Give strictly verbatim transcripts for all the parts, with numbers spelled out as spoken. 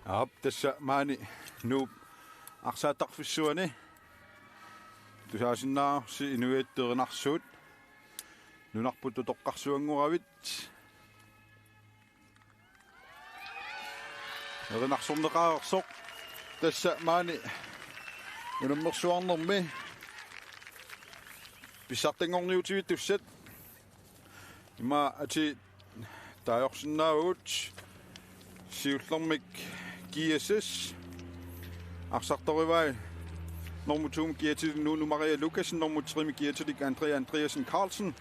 Aap, tassa maani Nuup arsaattarfissuani. Tusaasinnaavarsi inuiattut erinarsuut. Nunarput utoqqarsuanngoravit. Erinarsorneqareersoq. Tassa maani unammersuarnermi pissartanngorniutivittussat. Ima ati taajorsinnaavagut siullermik G S S. Arsartorivai nummer to-mi kiatilik Nuunu Maria Lukassen, nummer tre-mi kiatilik Andrea Andreasen Carlsen.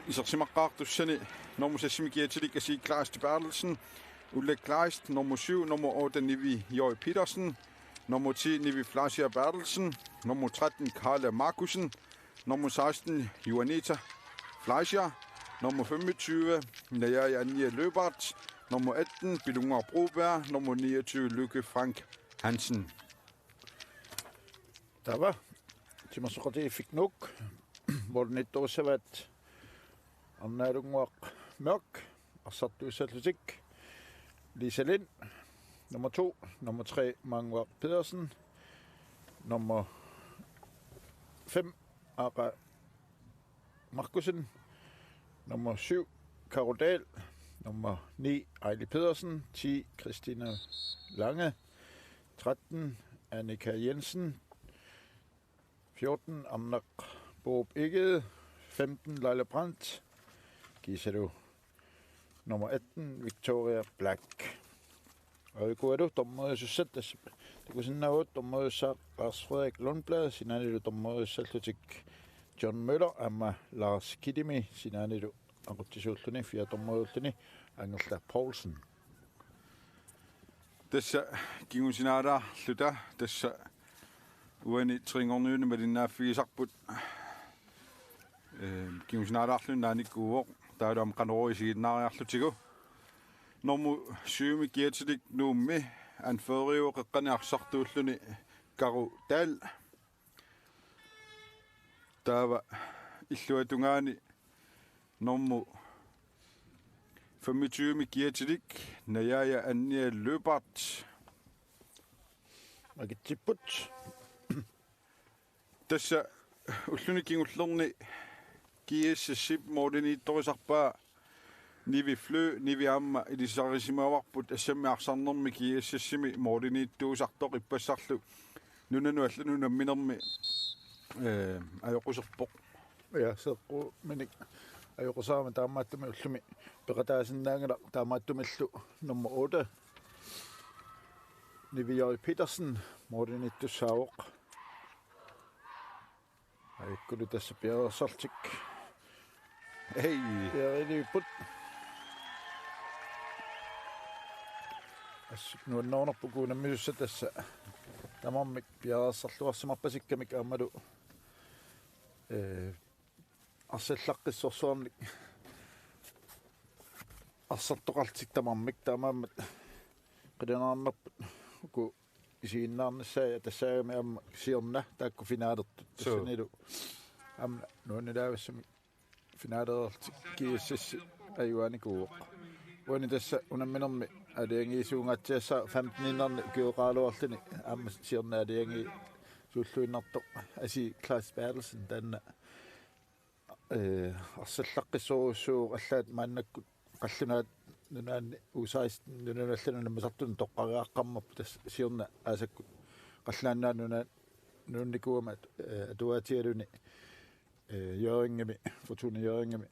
Isersimaqqaartussani nummer seks-mi kiatilik Asi Kleist Berthelsen, Ulle Kleist, nummer syv, nummer otte, Nivi J. Petersen, nummer ti, Nivi Fleischer Berthelsen, nummer tretten, Karla Markussen, nummer seksten, Juanita Fleischer, nummer femogtyve, Najaja Anja Løbert, nummer atten, Bilunga Broberg, nummer niogtyve, Lykke Frank Hansen. Taava timersoqatigiiffik Nuuk målimiittorissavaat Arnaalunguaq Mørk, arsartuussallutik Lisa Lind, nummer to, nummer tre, Manguaq Pedersen, nummer fem, Aaqa Markussen, nummer syv, Karo Dahl, nummer ni, Aili Pedersen, ti, Christina Lange, tretten, Annika Jensen, fjorten, Amnak Borup Egede, femten, Laila Brandt, kiisalu nummer atten, Victoria Black. Aikualu dommeriusussat tassa takusinnaavugut: dommeriussaaq Lars Frederik Lundblad, sinaanilu dommeriussallutik John Møller aamma Lars Kidimi, sinaanilu aqutsisuulluni fire dommeriulluni Angerla Poulsen. Tassa kingusinaalaarluta, tassa uani trinngorniunni malinnaaffigisarput. Ee, kingusinaalaarluni naanikuuvoq, taavalu aamma Qanorooq isiginnaariarlutigu. Nummer syv-mi kiatilik Nuummi, anføreriuvoq qeqqani arsartuulluni Karo Dahl. Taava illuatungaani nummer femogtyve-mi kiatilik Najaja Anja Løbert. Makitsipput. Tassa ulluni kingullerni G S S-ip målimiittorisarpaa Nivi Flø, Nivi aamma ilisarisimavarput assammi arsarnermi G S S-imi målimiittuusartoq ippassarlu nunanut allanut unamminermi, ee, ajoquserpoq. Ja, seeqquminik ajoquserama, taamaattumik ullumi peqataasinnaanngilaq, taamaattumillu nummer otte, Nivi J. Petersen, målimiittussaavoq. Ajukkulu tassa piareersarlutik. Ei. Piareerput. Assut nuannernerput uku unammisussat tassa tamarmik piareersarluarsimarpasikkamik aammalu, ee, arsallaqqissorsuarnik arsartoqarlutik tamarmik, taamaammat qilanaarnerput uku isiginnaarnissaat, tassaagami aamma siorna taakku finalertut. Suu. Tassanilu aamma nuannilaavissumik finaleerlutik G S S ajugaanikuuvoq. Uani tassa unamminermi aalajangiisuungaatsiassaaq femten-innerni ukioqaraluarluni aamma siorna aalajangiisuulluinnartoq Asi Klaas Berthelsen taanna, ee, arsallaqqissorujussuuvoq allaat maannakkut qallunaat nunaanni U seksten nunanut allanut unammisartunut toqqariaqqammerpoq, tassa siorna aasakkut Qallunaat Nunaat nuunnikuugami at-, ee, atuaatigaluni, ee, Hjørringimi, Fortuna Hjørringimi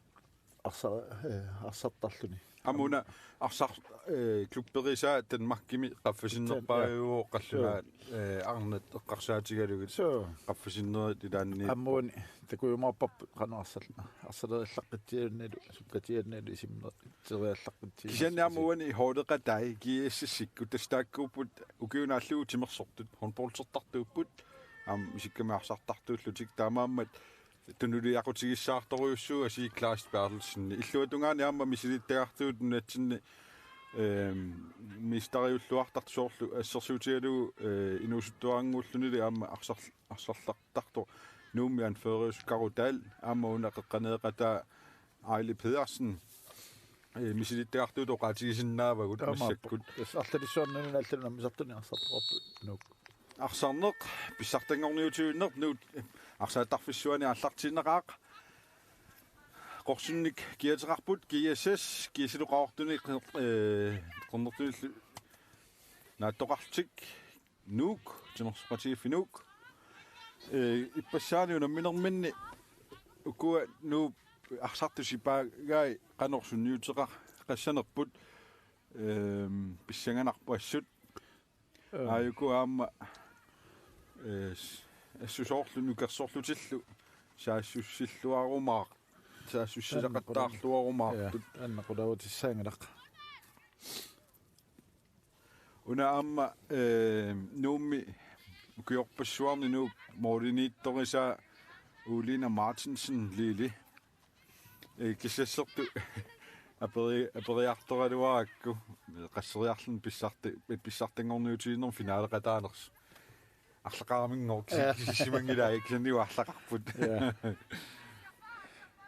arsa-, ee, arsartarluni. Aamma una arsar-, ee, klubberisaa Danmarkimi qaffasinnerpaajuvoq. Suu. Qallunaat, ee, arnat eqqarsaatigalugit. Suu. Qaffasinnerit ilaanni. Aamma uani takujumaarparput qanoq arsal-, arsaleriallaqqitsialunilu, sukkatigalunilu isummer-, teriallaqqitsialunilu. Kisianni aamma uani holdeqatai G S S-ikkut, tassa taakkuupput ukiut naallugu timersortut, håndboldertartuupput, aamma isikkamik arsartartuullutik, taamaammat tunuliaqutigissaartorujussuuvoq Asi Klaas Berthelsen. Illuatungaani aamma misilittagartugut nunatsinni, ehm, mesteriulluartartut, soorlu assersuutigalugu, eh, inuusuttuarannguullunilu aamma arsar-, arsartartoq Nuummi anføreriusoq Karo Dahl, aamma una qeqqaneeqataa Aili Pedersen. eh, misilittagartuutut oqaatigisinnaavagut. Taamaappoq. Massakkut. Tassa arlalissuarnunut allanut unammisartunik arsartoqarpoq Nuuk. Arsarneq pissartanngorniutivinnerput Nuuk arsaattarfissuani aallartiinnaqaaq. Qorsunnik kiateqarput G S S, G S S-ilu Qaqortuni, eh, Qernertunillu naattoqarlutik Nuuk, Timersoqatigiiffik Nuuk. Eh, ippassaani unamminerminni ukua Nuup arsartut sipaagai qanoq sunniuteqassanerput, ehm, pissanganarpoq assut. Joo. Aajuku aamma, eh, s-, assut soorlu nukersorlutillu saassussilluarumaar-, saassussisaqattaarluarumaartut. Joo, anna qularutissaanngilaq. Una aamma, eh, Nuummi ukiorpassuarni Nuup målimiittorisaa Uliina Martinsen Lili. Eh, kissassertu aperi-, aperiartoraluarakku qasseriarluni pissarti-, pissartanngorniutiginermi finaleqataanersoq. Arlaqaraminngooq kisi-, Ja. Kisissimanngilai kisianni arlaqarput. Ja.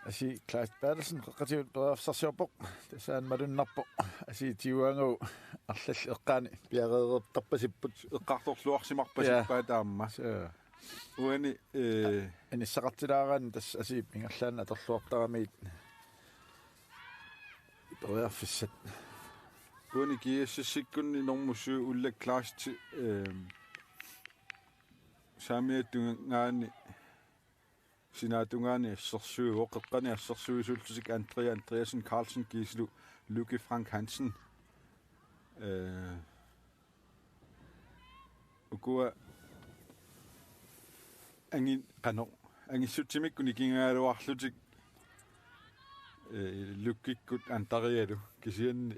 Asi Klaas Berthelsen qeqqatigut periarfissarsiorpoq. Tassa aamma malunnarpoq. Asi tiuaangu arlallit eqqaani piareertarpasipput. Eqqartorluarsimarpasippaa Ja. Taama. Så. Uani, eh, inissaqartilaaraanni tassa asiip ingerlaannaq atorluartaramiit periarfissat. Uani G S S-ikkunni normu syv Ullak Kleist, ehm, saamiata tungaani, sinaata tungaani assersuivoq, qeqqani assersuisuullutik Andrea Andreasen Carlsen kiisalu Luki Frank Hansen. Eh, Ukua angi-, qanoq, angissutsimikkut nikingagaluarlutik, eh, Lukikkut Andrealu kisianni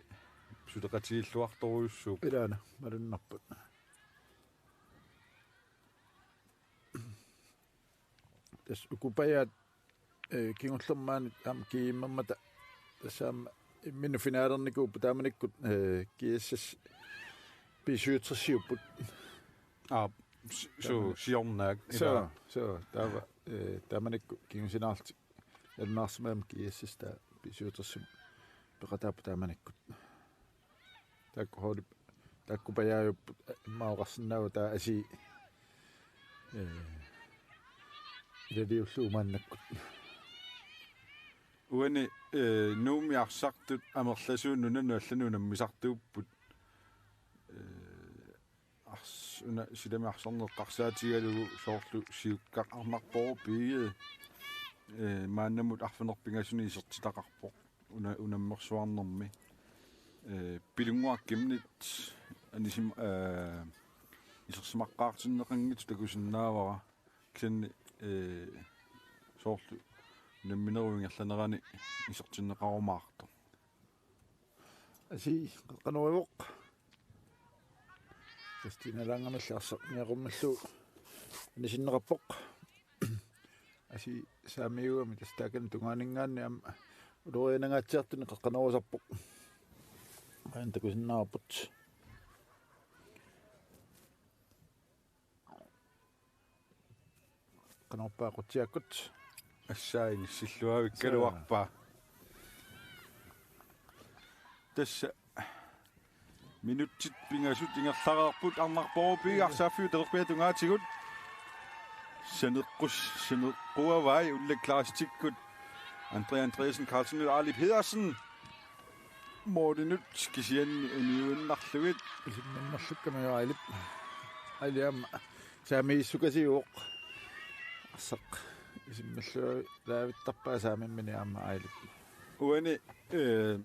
suleqatigiilluartorujussuupput. Ilaana, malunnarpoq. Tassa uku pajaat, eh, kingullermi maani aamma G M-ermata tassa aamma imminnut finalernikuupput taamanikkut, eh, G S S B syvogtresiupput. Aa, s-, su-, Taamani. Siornaak, so, ilaa. So, taava, eh, taamanikkut kingusinaarlutik nalunaarsimagami G S S taava B syvogtresimut peqataapput taamanikkut. Taakku holdip, taakku pajaajupput, immaqa oqarsinnaavoq taava asi, eh, ilaliullugu maannakkut. Uani, eh, Nuummi arsartut amerlasuut nunanut allanut unammisartuupput. Eh, ars-, una silami arsarneq eqqarsaatigalugu soorlu siukkaq Arnarpoq Piige, eh, maannamut arfineq-pingasunut isertitaqarpoq. Una-, unammersuarnermi. Eh, Pilunnguaq Chemnitz anisim-, eh, isersimaqqaartinneqanngitsoq takusinnaavara. Kisianni, eh, soorlu unamminerup ingerlanerani isertinneqarumaartoq. Asi, qanoq ivoq. Kristina Langamilli arsaq niaqummillu anisinneqarpoq. Asi saamiugami tassa taakani tungaaninngaanniit aamma ulorianangaatsiartunik qeqqanoorusarpoq. Aana takusinnaavarput. Qanorpaa qutsiakkut. Assaa inissilluavikkaluarpaa. Tassa minutsit pingasut ingerlareerput Arnarpoq Piige arsaaffiup talerpiata tungaatigut. Saneqqus-, saneqquavai Ullak Kleistikkut. Andrea Andreasen Carlsen, Aali Pedersen. Målinut kisianni uniuinnarlugit. Isimminnerlukkami Aalip. Aali aamma saamiissukasiuvoq. Arsaq isimmilluallaavittarpaa saamimmini aamma Aalip. Uani, eh,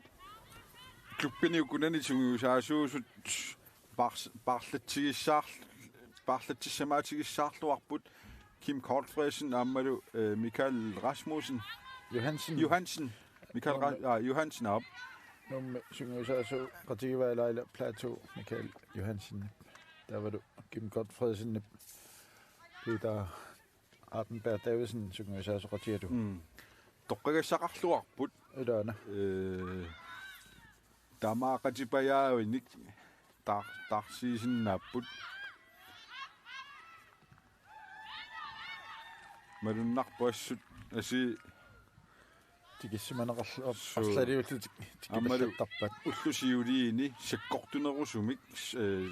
klubbini ukunani sungiusaasuusut paars-, paarlatsigissaarl-, paarlatsissamaatigissaarluarput Kim Godtfredsen aammalu, eh, Michael Rasmussen. Johansen. Johansen. Michael Ra-, Nuummi-, aa, Johansen, aap. Nuummi sungiusaasoqatigivaat Laila Platou Michael Johansen. Taavalu Kim Godtfredsen, Peter Hardenberg Davidsen sungiusaasoqatigalugu. Mm. Toqqagassaqarluarput. Ilaana. Eh, tamaaqatipajaavinik tar-, tarsiisinnaapput. Malunnarpoq assut asi tikissimaneqarlu-, suu, arlaliullutik aammalu tikipallattarpaat. Ullut siuliini sakkortunerusumik, eh,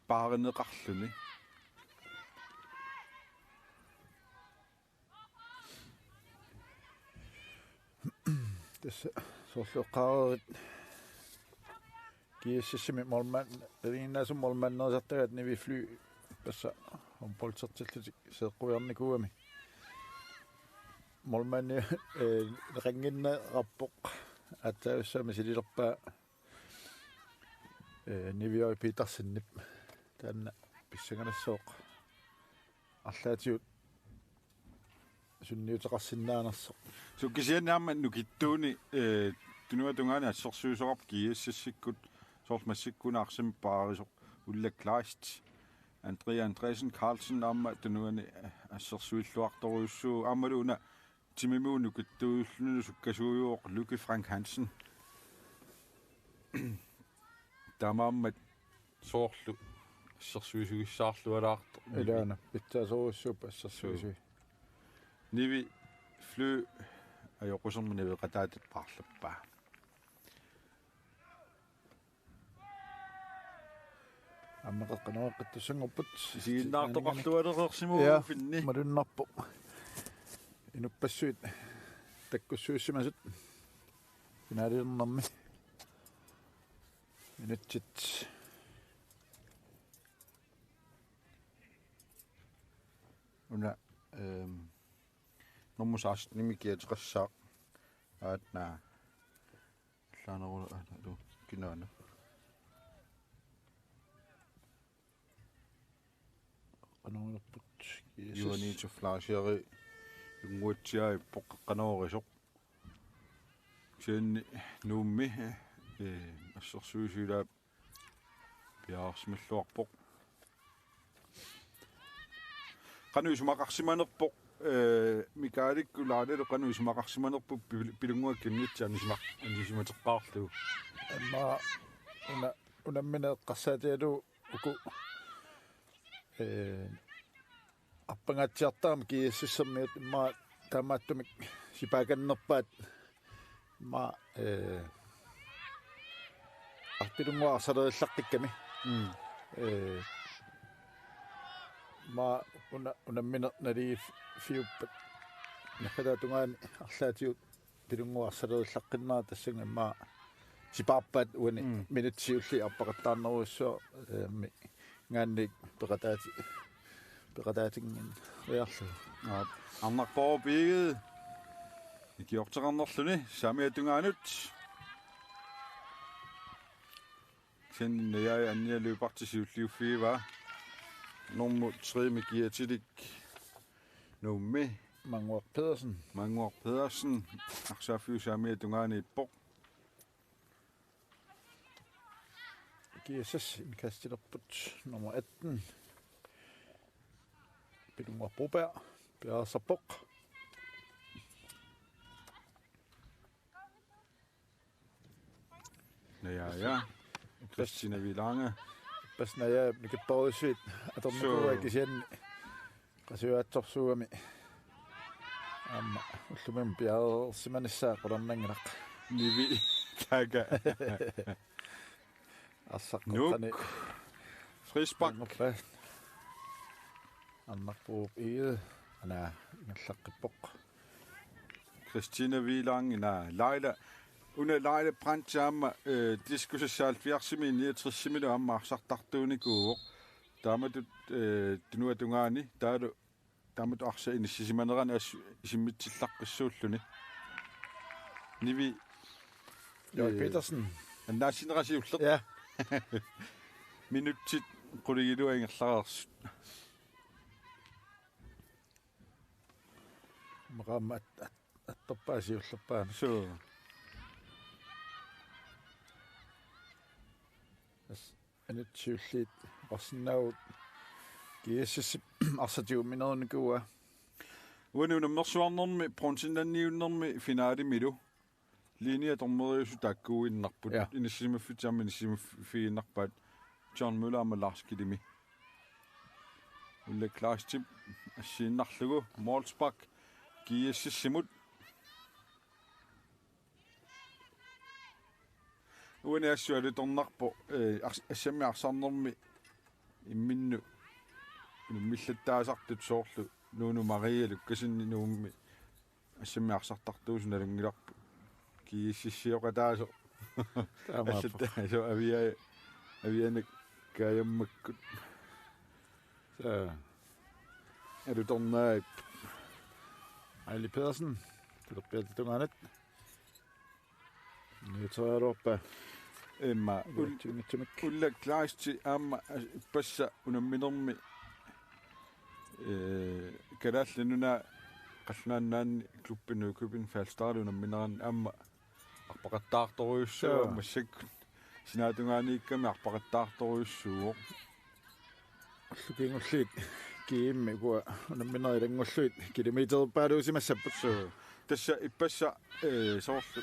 paarineqarluni. Tassa soorlu eqqaareerit G S S-imi målmand, erinnaasum målmanderisartagaat Nivi Fly tassa håndboldertillutik seeqquiarnikuugami. Målmandi, eh, neqannginnerarpoq aatsaavissami sililerpaa, eh, Nivi Petersenip taanna pissanganassaaq arlaatigut sunniuteqarsinnaanersoq. Suu, kisianni aamma nukittuuni, eh, tunuata tungaani assersuisoqarpoq G S S-ikkut soorlu massakkut una arsamik paarisoq Ulla Kleist, Andrea Andresen Carlsen aamma tunuani, eh, assersuilluartorujussuuvoq aammalu una timimut nukittuulluni sukkasuujuvoq Lykke Frank Hansen. Taamaammat soorlu assersuisuissaarlualaartoq. Ilaana, pitsaasorujussuuvoq assersuisui. Suu. Nivi Fly ajoqusermi naveqataatit paarlappaa. Aamma qeqqanoreqqittussanngorput. Isiginnaartoqarlualereersimavugut, ja, finni. Malunnarpoq. Inuppassuit takkussuussimasut. Finaalilernermi. Minutsit. Una, ehm, nummer seksten-imik kiateqassaaq. Aatna. Allaanerula aana, alu, kinaana. Qanoq ilerput, G S S. Juanito Fleischer junnguatsiaavoq qanoq iliorsoq. Kisianni Nuummi, eh, assersuisui ilaat piareersimalluarpoq. Qanoq isumaqarsimanerpoq, eh, Mikaelikkut Lailalu qanoq isumaqarsimanerput pil-, Pilunnguakka Immitsinnut anisimaq-, anisimateqqaarlugu. Immaqa una-, unammineq eqqarsaatigalugu uku, eh, arpangaatsiartarami G S S-ermiut immaqa taamaattumik sipaakannerpaat immaqa, eh, arpilunnguaq arsalerillaqqikkamik. Mm. Eh, immaqa una-, unammineq naligiiffiuppat naggataata tungaani arlaatigut pilunnguaq arsalerillaqqinnaaq tassannga immaqa sipaarpaat uani. Mm. Minutsit siulliit arpaqattaarnerujussuaq, eh, mi-, ngaanniit peqataati-, peqataatinnginneriarlugu. Aap. Arnarpoorup Egede ikiorteqarnerluni saamiata tungaanut. Kisianni Najaja Anja Lyberth siulliuffigivaa. Nummer tre-mi kiatilik Nuummi. Mannguaq Pedersen. Mannguaq Pedersen. Arsaaffiup saamiata tungaaniippoq. G S S indkastilerput nummer atten. Pilunnguaq Broberg. Piareersarpoq. Najaja. Christina Vilange. Pas Najaja nikipparujussuit atornikuuai. Suu. Kisianni qasujaatsorsuugami. Aamma ullumi piareersimanissaa qularnanngilaq. Nivi taga. Arsaq Nuuk. Qoqqani. Frispark. Arnarpoorup Egede. Ana ingerlaqqippoq. Christina Vilange, ina Laila. Una Laila Brandt aamma, eh, diskusassaat halvfjerdsimi niogtresimilu aamma arsartartuunikuuvoq. Taamatut, eh, tunuata tungaani. Taavalu taamatut arsaq inissisimanerani assut isimmitsillaqqissuulluni. Nivi, Jørgen, eh, Petersen. Annaassinerasi ulleq. Ja. Minutsit qulingiluat ingerlareersut. Maqaammat at-, at-, attorpaa siullerpaamik. Suu. As-, anut siulliit oqarsinnaavugut G S S arsaq tigumminerunikuuaa. Uani unammersuarnermi, bronzenniunnermi finalemilu. Linjea dommeriusut taakkuuginnarput. Ja. Inissisimaffiit aamma inissisimaffigiinnarpaat John Møller aamma Lars Kilimi. Ulla Kleistip assiinnarlugu målspark G S S-imut. Uani assut alutornarpoq, eh, ars-, assammi arsarnermi imminnut unammillattaasartut soorlu Nuunu Maria Lukassenip Nuummi assammi arsartartuusoq nalunngilarput. Kiississiokataasoq. Taamaappoq. Allattaasoq avia-, avianik kaajammakkut. Saa. Alutornaap. Aili Pedersen. Tulerpiata tungaanut. Nuuterialuarpa. Imma. Ul-, Ullak Kleist aamma ippassaq unamminermi, eh, Kalaallit Nunaat Qallunaat Nunaanni klubbi Nykøbing Falstarilu unamminerani aamma arpaqattaartorujussuuvoq. Joo. Massakkut sinaatungaaniikkami arpaqattaartorujussuuvoq. Ullut kingulliit G M-i ukua unamminerit ilanngullugit kilometerpaaluusimassapput. Suu. Tassa ippassaq, eh, soorlu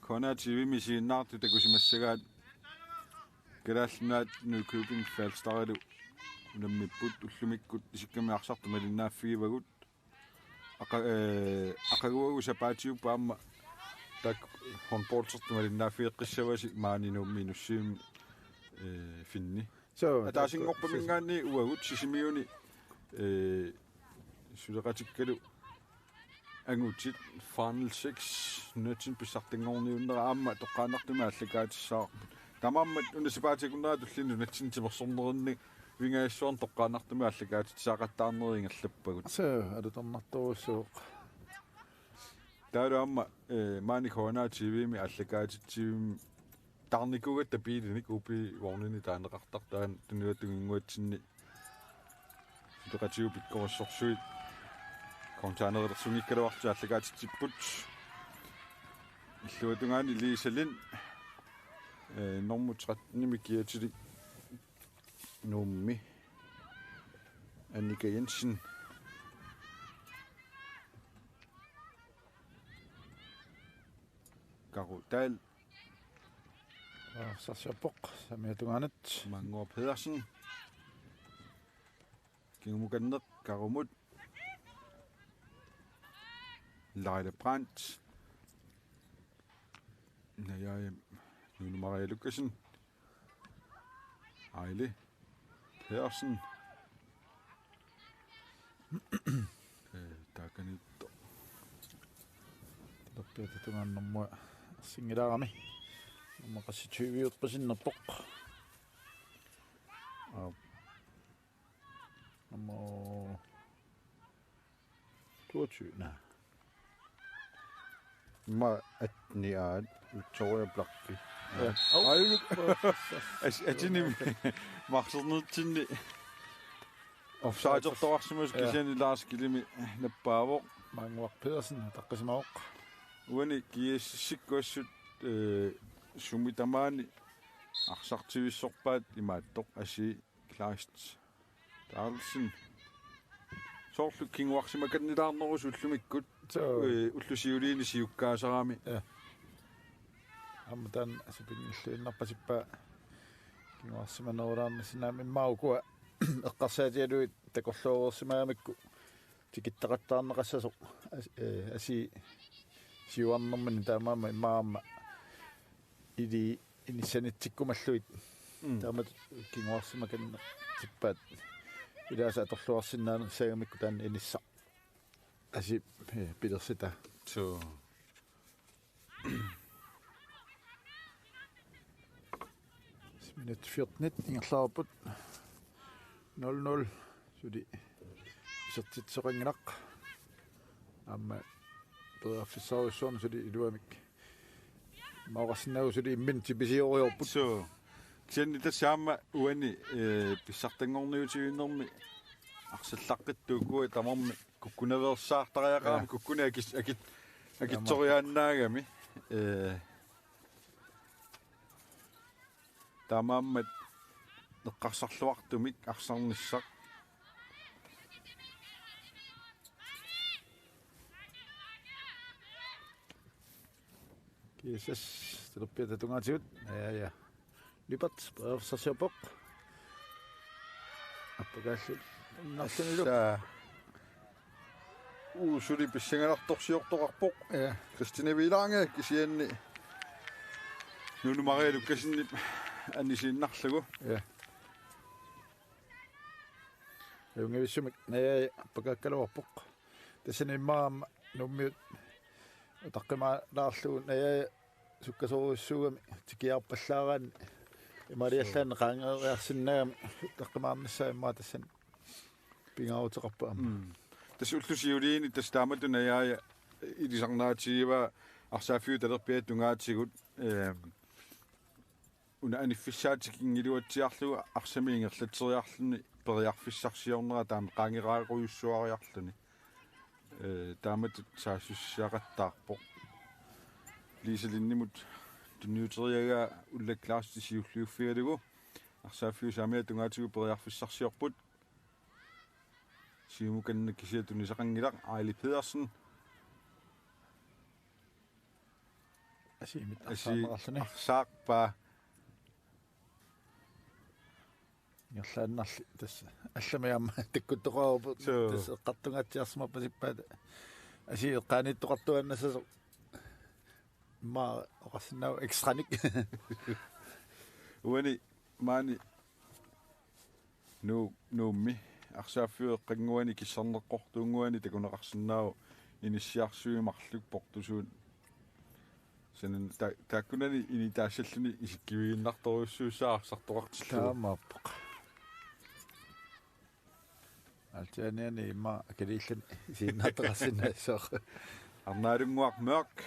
K N R T V-mi isiginnaartut takusimassagaat Kalaallit Nunaat Nykøbing Falstarilu unammipput ullumikkut isikkamik arsartut malinnaaffigivagut. Aqa-, eh, aqaguagu sapaatiuppat aamma taakku håndboldertut malinnaaffigeqqissavasi maani Nuummi Inussivimmi, eh, Finni. Suu, ataasinngorpaminngaanniit uagut Sisimiuni, eh, suleqatikkalu angutit Final Six nunatsinni pissartanngorniunnera aamma toqqaannartumik aallakaatissavarput. Taamaammat una sapaatip akunnera tulliani nunatsinni timersornerinni vingajassuarni toqqaannartumik aallakaatitseqattaarnerit ingerlappagut. Suu, alutornartorujussuuvoq. Taavalu aamma, eh, maani K N R T V-mi aallakaatitsivimmi taarnikuugatta biilinik U P-vognini taaneqartartoq aana tunuata tunginnguatsinni suleqatigut pikkorissorsuit containereersunngikkaluartut aallakaatitsipput. Illuatungaani Lisa Lind, eh, nummer tretten-imi kiatili Nuummi Annika Jensen. Karu Dahl. Periarfissarsiorpoq, saamiata tungaanut. Maannguaq Pedersen. Kingumukanneq Karumut. Laila Brandt. Najai Nuunu Maria Lukassen. Aili Pedersen. Eh, taakaniittoq. Tulerpiata tungaanut nummer arsinngilaarami. Nummer qassit tyve-uerput sinnerpoq. Aap. Nummer toogtyve, nej. Nummer atten i aat, Victoria Blakki. Ja. Ej, as-, atinimi. Marsernitsinni. Offside-ertoqarsimasoq. Ja. Kisianni Lars Kilimi nappaavoq. Maannguaq Pedersen, ataqqisimavoq. Uani G S S-ikkut assut, eh, sumi tamaani arsartivissorpaat imaattoq Asi Kleist Dahlsen. Soorlu kinguarsimakannilaarnerusoq ullumikkut. Suu. Eh, ullut siuliini siukkaasarami. Ja. Aamma taanna sapinngiilluinnarpasippaa kinguarsimanerulaarnissinnaammat immaqa ukua eqqarsaatigalugit takorlooreersimagamikku tikittaqattaarneqassasoq as-, eh, Asi siuarnermini taamaammat immaqa aamma ili inissanitsikkumallugit. Mm. Taamatut kinguarsimakannertippaat. Ilaasa atorluarsinnaanersaagamikku taanna inissaq. Asi, eh, pilersitaa. Suu. Minut fjorten ingerlareerput. Nul nul. Suli isertitsisoqanngilaq. Aamma periarfissarujussuarnik suli iluamik. Maoqarsinnaavugut suli imminut tipisioriorput. Suu. Kisianni tassa aamma uani, eh, pissartanngorniutiviinermi arsallaqqittuukkua tamarmi kukkunaveersaartariaqarami. Ja. Kukkuni akis-, akit-, akitsoriaannaagami. Eh, taamaammat eqqarsarluartumik arsarnissaq. G S S, talerpiata tungaatigut. Ja, ja. Lyberth, periarfissarsiorpoq. Appakaallit. Nartunilu. Assa. Uu, suli pissanganartorsiortoqarpoq. Ja. Christine Wielange kisianni. Nunu Maria Lukassenip anisiinnarlugu. Ja. Ajunngivissumik Najaaja pakkaakkaluarpoq. Tassani immaqa Nuummiut utaqqimaalaarlugu Najaaja sukkasoorujussuugami tikiarpallaaraanni imaaliallaanni qaangeeriarsinnaagami utaqqimaarnissaa immaqa tassani pingaaruteqarpoq aamma. Mm. Tassa ullut siuliini tassa taamatut Najaaja ilisarnaatigivaa arsaaffiup talerpiata tungaatigut, ehm, una aniffissaatiginngiluatsiarlugu arsamik ingerlatseriarluni periarfissarsiornera taama qaangeraaqqujussuariarluni. Eh, taamatut saassussiaqattaarpoq. Lisa Lindimut tunniuteriaraa Ulla Klaustip siulliuffigalugu arsaaffiup saamiata tungaatigut periarfissarsiorput. Siumukanna kisiat tunisaqanngilaq. Aili Pedersen. Asiimit Asi- arsaamaqarluni. Arsaarpaa. Ingerlaannarli tassa. Allamik aamma takkuttoqarpoq. Suu. Tassa eqqartungaatsiarsimappasippaat. Asi eqqaaniittoqartuaannassasoq. Immaqa oqarsinnaavoq ekstranik. Uani maani Nuu-, Nuummi arsaaffiup eqqannguani kissarneqqortuunnguani takuneqarsinnaavoq inissiarsuit marluk portusuut. Sanan ta-, taakkunani initaassalluni isikkiviginnartorujussuussaaq arsartoqartillugu. Taamaappoq. Altianiani immaqa akiliilluni isiginnaartoqarsinnaassaaq. Arnaalunnguaq Mørch.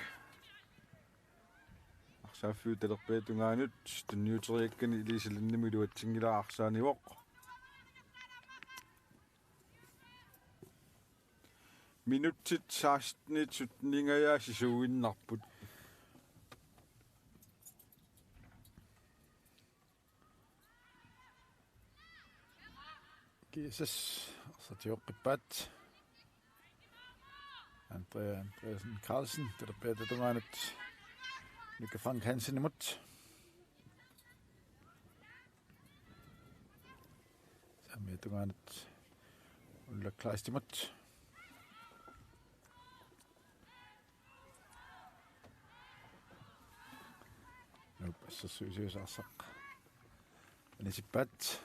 Arsaaffiup talerpiata tungaanut tunniuteriakkani Lisa Lindimut iluatsinngilaa arsaanivoq. Minutsit sekstenit sytteningajaat sisuuinnarput. G S S arsaq tigooqqippaat. Andrea Andreasen Carlsen, talerpiata tungaanut Lykke Frank Hansenimut. Saamiata tungaanut Ulla Kleistimut. Nuup assersuisiusaarsaaq. Anisippaat.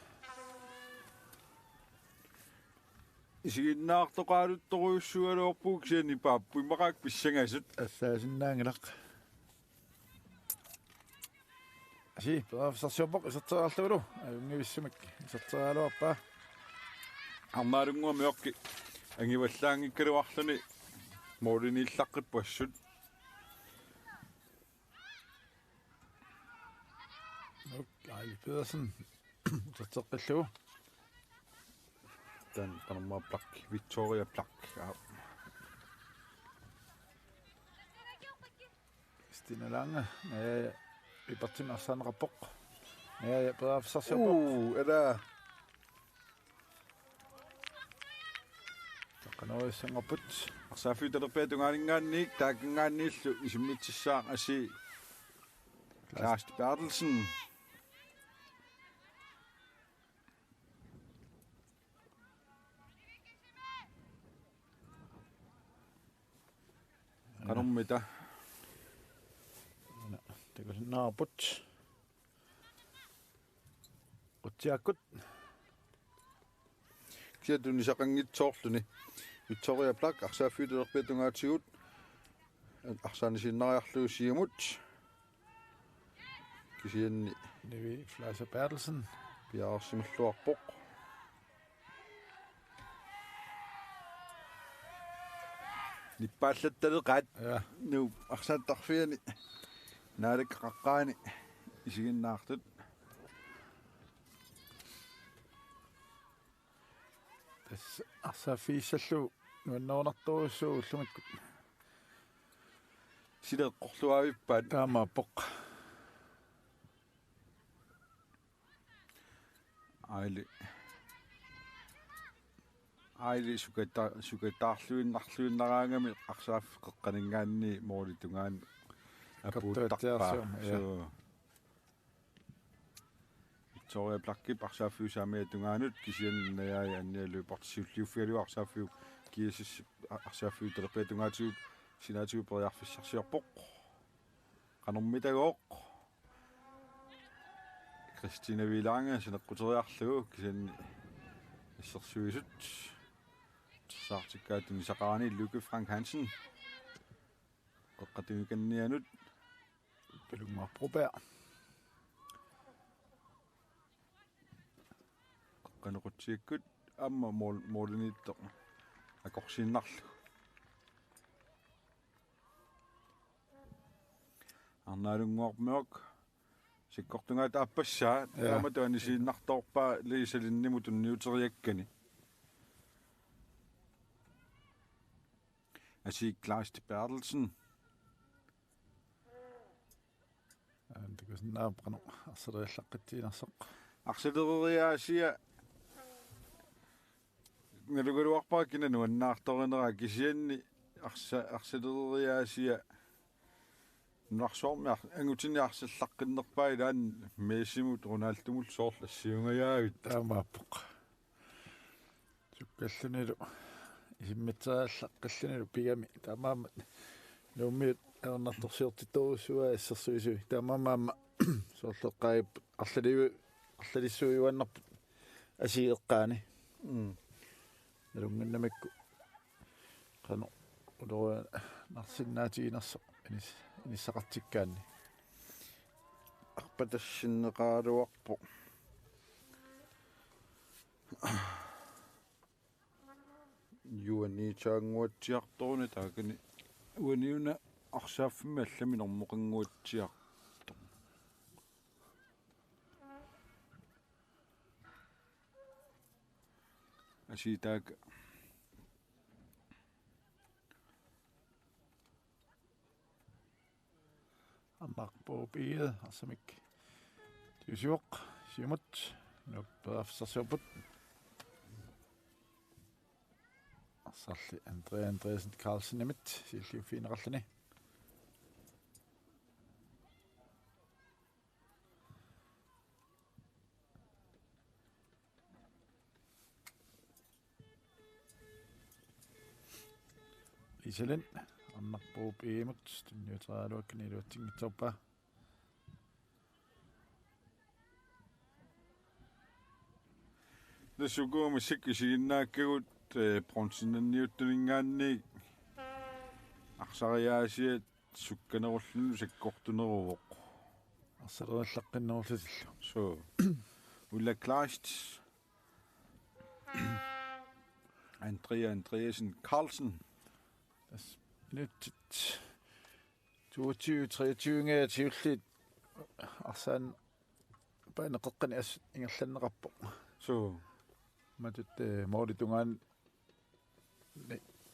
Isiginnaartoqaaluttorujussuugaluarpugut kisianni paappu immaqaak pissangasut. Assaasinnaanngilaq. Asi, periarfissarsiorpoq iserteriarlugulu. Ajunngivissumik iserteriaraluarpaa. Arnaalunnguaq Mørch angivallaanngikkaluarluni måliniillaqqippoq assut. Nuuk, Aili Pedersen. Iserteqqillugu. Taanna qanormaa Blak, Victoria Blak. Ja. Stine Lange, eh, Ipertsin arsaaneqarpoq. Eh, periarfissarsiorpoq. Uu, ela. Taqqanuissanngorput. Arsaaffiup talerpiata tungaaninngaanniit, taakanngaanniillu isimmitsissaaq asi. Klaas Bertelsen. Qanormita. Takusinnaarput. Qutsiakkut. Kisianni tunisaqanngitsoorluni. Victoria Blak, arsaaffiup talerpiata tungaatigut. Arsaanisiinnariarlugu siumut. Kisianni Nivi Fleischer Bertelsen. Piareersimalluarpoq. Nippaallattaleqaat. Ja. Nuup arsaattarfiani. Naalakkersuisuni isiginnaartut. Tassa arsaaffigissallugu nuannerunartorujussuuvoq ullumikkut. Sila eqqorluaavippaat. Taamaappoq. Aili. Aili sukata-, sukataarluinnarluinnaraangami arsaaffik qeqqaninngaanniit målip tungaanut apuuttarpaa. Kaptuatsiarsuum, ja. Suu. Victoria Blakkip arsaaffiup saamiata tungaanut kisianni Najaaja Anja Lyberth siulliuffigalugu arsaaffiup G S S arsaaffiup talerpiata tungaatigut sinaatigut periarfissarsiorpoq. Qanormitagooq. Christina Vilange sineqquteriarlugu kisianni assersuisut. Saartikkaatuni saqarani Lykke Frank Hansen. Qeqqatigikannianut. Pilunngorpoq Broberg. Qeqqanoqutsikkut aamma mål-, målimiittoq akorsiinnarlugu. Arnaalunnguarmiuk. Sakkortungaata aappassaa. Ja. Taamatut anisiinnartoorpaa Lisa Lindimut tunniuteriakkani. Asii Kleist Berthelsen. Antakusinnaapqanoq arsaleriallaqqittiinnarsoq. Arsaleriaasia nalugaluarpara kina nuannaartorinera kisianni arsa-, arsaleriaasia nunarsuarmi ar-, angutinni arsallaqqinnerpaa ilaanni Messimut Ronaldomut soorlu assiungajaavit. Taamaappoq. Sukkallunilu isimmitseriallaqqillunilu pigami taamaammat Nuummiut ajornartorsiortittorujussuuaa assersuisui. Taamaammat aamma soorlu eqqaagipput arlaliu-, arlalissuujuaannarput Asii eqqaani. Mm. Nalunnginnamikku qanoq ulorianarsinnaatiginersoq inis-, inissaqartikkaanni. Arpatassinneqaraluarpoq. Juanitaannguatsiartoruna taakani uaniuna arsaaffimmi allami normoqannguatsiartoq. Asii taakku. Arnarpuup Egede arsamik tigusivoq, siumut, nuuk periarfissarsiorput. Arsarli Andrea Andreasen Carlsenimit siulliuffigineqarluni. Isalin, Arnarpuup Egedemut tunniuteriaraluakkani iluatsinngitsoorpaa. Tassa uku massakkut isiginnaakkagut, eh, bronzenniuttuninngaanniit arsariaasiat sukkanerulluni sakkortuneruvoq. Arsaleriallaqqinnerullutillu. Suu. Ulla Kleist. Andrea Andreasen Carlsen. Tassa minutsit toogtyve treogtyve-nngaatsiulliit arsaq paneqeqqani assut ingerlanneqarpoq. Suu. Matut, eh, målip tungaanut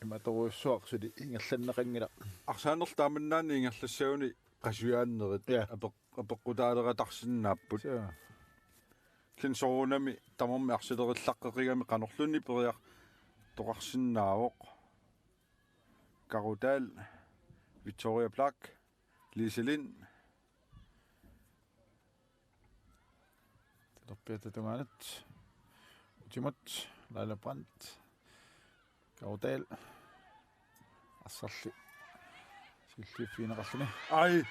imatorujussuaq suli ingerlanneqanngilaq. Arsaanerlu taamannaanni ingerlassaguni qasujaannerit. Ja. Apeq-, apeqqutaaleratarsinnaapput. Suu. Kisianni soorunami tamarmik arsaleriallaqqeqigami qanorluunniit periartoqarsinnaavoq. Karo Dahl, Victoria Black, Lise Lind. Talerpiata tungaanut. Utimut, Laila Brandt. Karo Dahl. Arsarli siulliuffigineqarluni. Ai!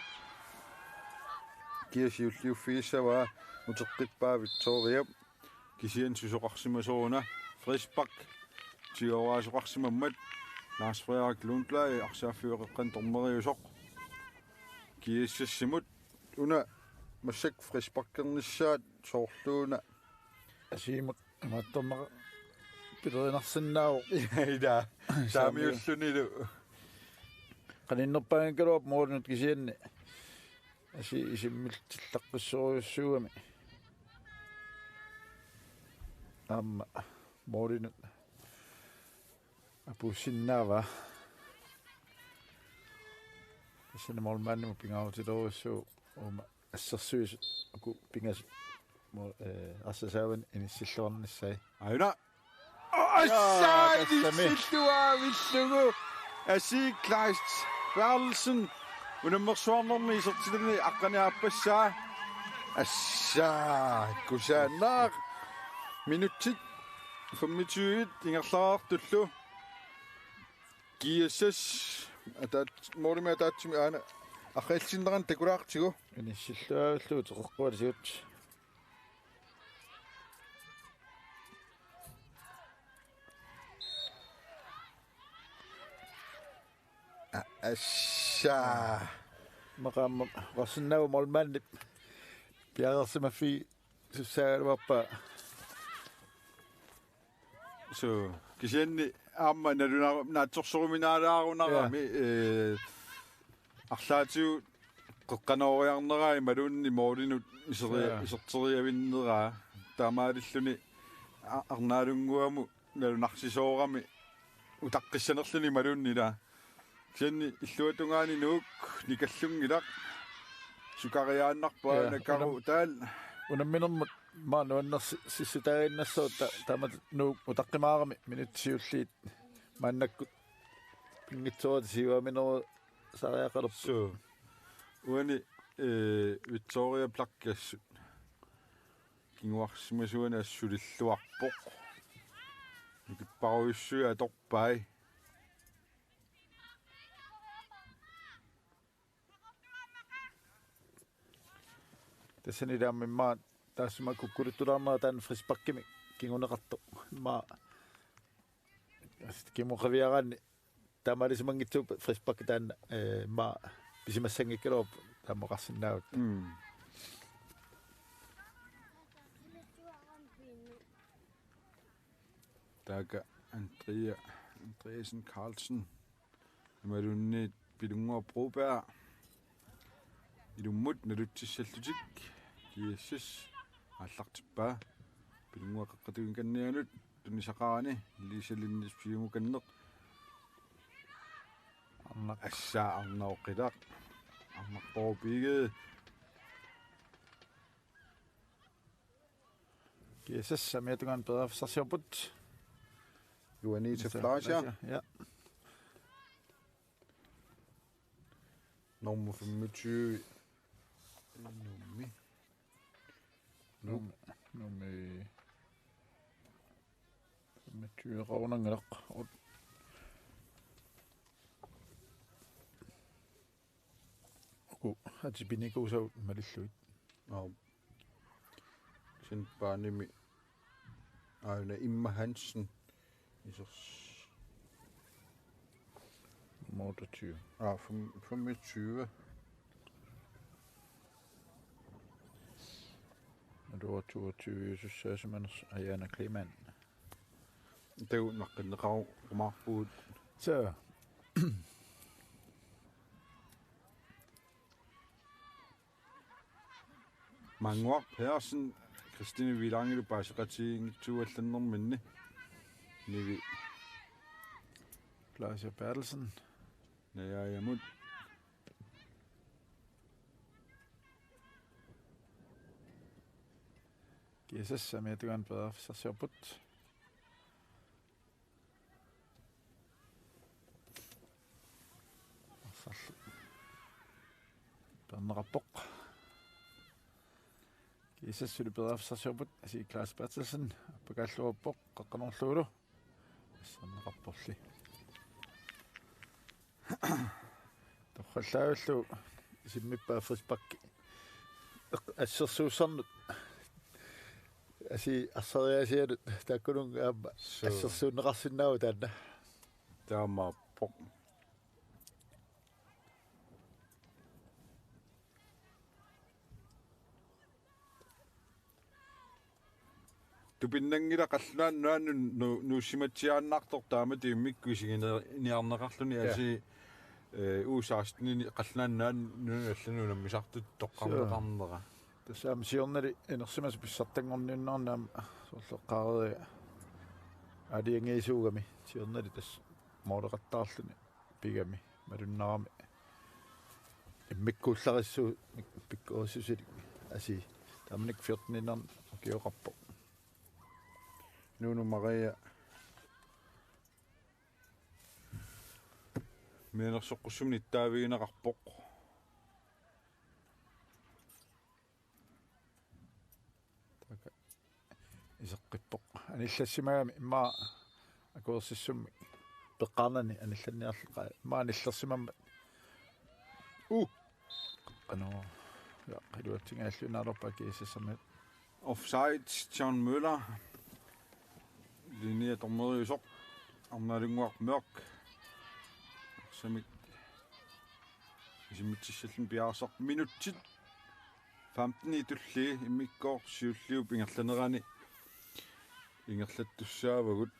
Kia siulliuffigissavaa uteqqippaa Victoria. Kisianni susoqarsimasoq una frispark. Tigoraasoqarsimammat Lars Frederik Lundblad arsaaffiup qeqqanut dommeriusoq. GSS-imut una massakkut frisparkernissaat soorluuna. Asiimut imaattorneq pilerinarsinnaavoq. Ila. Saamiullunilu. Qaninnerpaanngikkaluarpoq målinut kisianni. Asii isimmilluaqqissorujussuugami. Aamma målinut apuussinnaavaa. Tassani målmandimut pingaarutilerujussuuvoq uuma assersuisut uku pingasut mo-, eh, arsasaavani inissilluarnissai. Aajuna. Assa, tassami. Inissilluaavillugu. Asii Kleist Berthelsen. Unammersuarnermi isertitani aqqaneq-aappassaa. Assa, kusanaq. Minutsit femogtyve ingerlareertullu. GSS ataat-, målimi ataatsimik aana arriilsinnerani takulaartigu. Inissilluaavillugu teqeqquatigut. Assa. Maqaamma oqarsinnaavoq målmandip piareersimaffigisussaagaluarpaa. Suu, kisianni aamma naluna-, naatsorsoruminaalaarunarami, ja, ee, arlaatigut qeqqanooriarnerai imaluunniit målinut iseria-, ja, iserteriavinneraa, taamaalilluni a-, arnaalunnguamut nalunarsisoorami utaqqissanerluni imaluunniit ilaa. Kisianni illuatungaani Nuuk nikallunngilaq. Sukariaannarpaa, ja, Nakaru unam-, taal. Unamminermut maani nuannersi-, sissutaaginnassaaq ta-, taamatut Nuuk utaqqimaarami minutsit siulliit maannakkut pinngitsoorata siuaaminerup sariaqalerpoq. Suu. Uani, ee, Victoria Plakkassut kinguarsimasuani assulilluarpoq. Nikipparujussuit atorpai. Tassani ilaammi immaqa taassuma kukkuluttulaarnera taanna frisparkimik kinguneqartoq. Immaqa asti kimoqaviaraanni taamaaliusimanngitsoq frispark taanna, ee, immaqa pisimassanngikkaluarpoq taama oqarsinnaavoq. Mm. Taakku Andrea, Andreasen Carlsen. Imaluunniit Pilunnguaq Broberg. Ilummut nalutsissallutik. G S S aallartippaa. Pilunnguaq qeqqatiginnianut tunisaqarani. Lisa Linnes piumukanneq. Arnaq. Assa arnaq oqilaq. Arnaq Borg Bigge. G S S amiatungaanut periarfissarsiorput. Juanita Fleischer. Ja. Nummer femogtyve. Nummer. Nummer, nummer femogtyve Ravnangalaq. Uku atipinikuusavut malillugit. Aap. Sinpaanimi aana Imma Hansen. Isers. Nummer otteogtyve. Aa, fem-, femogtyve. Nummer toogtyve, Josef Sasemanes, Ayana Kleemann. Taava naqqinneqarumaarpugut. Så. Mannguaq Pedersen, Christine Vilangilu paaseqatigiinngitsuugallarnerminni. Nivi. Lasse Berthelsen. Najaajamut. G S S amiatungaanut periarfissarsiorput. Arsarlu. Peerneqarpoq. G S S-uli periarfissarsiorput, asi Klaas Berthelsen, appakaalluarpoq, qaqqanerlugulu. Asserneqarporli. Torrallaavillugu isimmippaa frisparki. Eq-, assersuussannut. Asi arsariaasianut taakkununnga aamma. Suu. Assersuunneqarsinnaavoq taanna. Taamaappoq. Tupinnanngilaq Qallunaat Nunaannut nu-, nuussimatsiaannartoq taamatut immikkut isiginiarneqarluni. Ja. Asi, eh, U seksten-ini Qallunaat Nunaanni allanut unammisartutut toqqarneqarnera. Suu. Tassa aamma siornali inersimasut pissartanngorniunneranni aamma soorlu eqqaareeriga aalajangiisuugami siornali tassa mooleqattaarluni pigami malunnarami. Immikkuullarissuusoq pikkorissusilik asi. Taamanikkut fjorten-iinnarnik ukioqarpoq. Nuunu Maria mianersoqqussummik nittaavigineqarpoq. Taakku iseqqippoq. Anillassimagami immaqa akuersissummik peqqaarnani anillanniarluni, immaqa anillersimammat. Uh. Qanoq. Ja, iluatsinngilluinnaalerpaa G S S-imiut. Offside, John Møller. Linje dommeriusoq. Arnaalunnguaq Mørk. Arsamik Isimitsissallugu piareersarput minutsit femten tulliit immikkut siulliup ingerlanerani ingerlattussaavagut.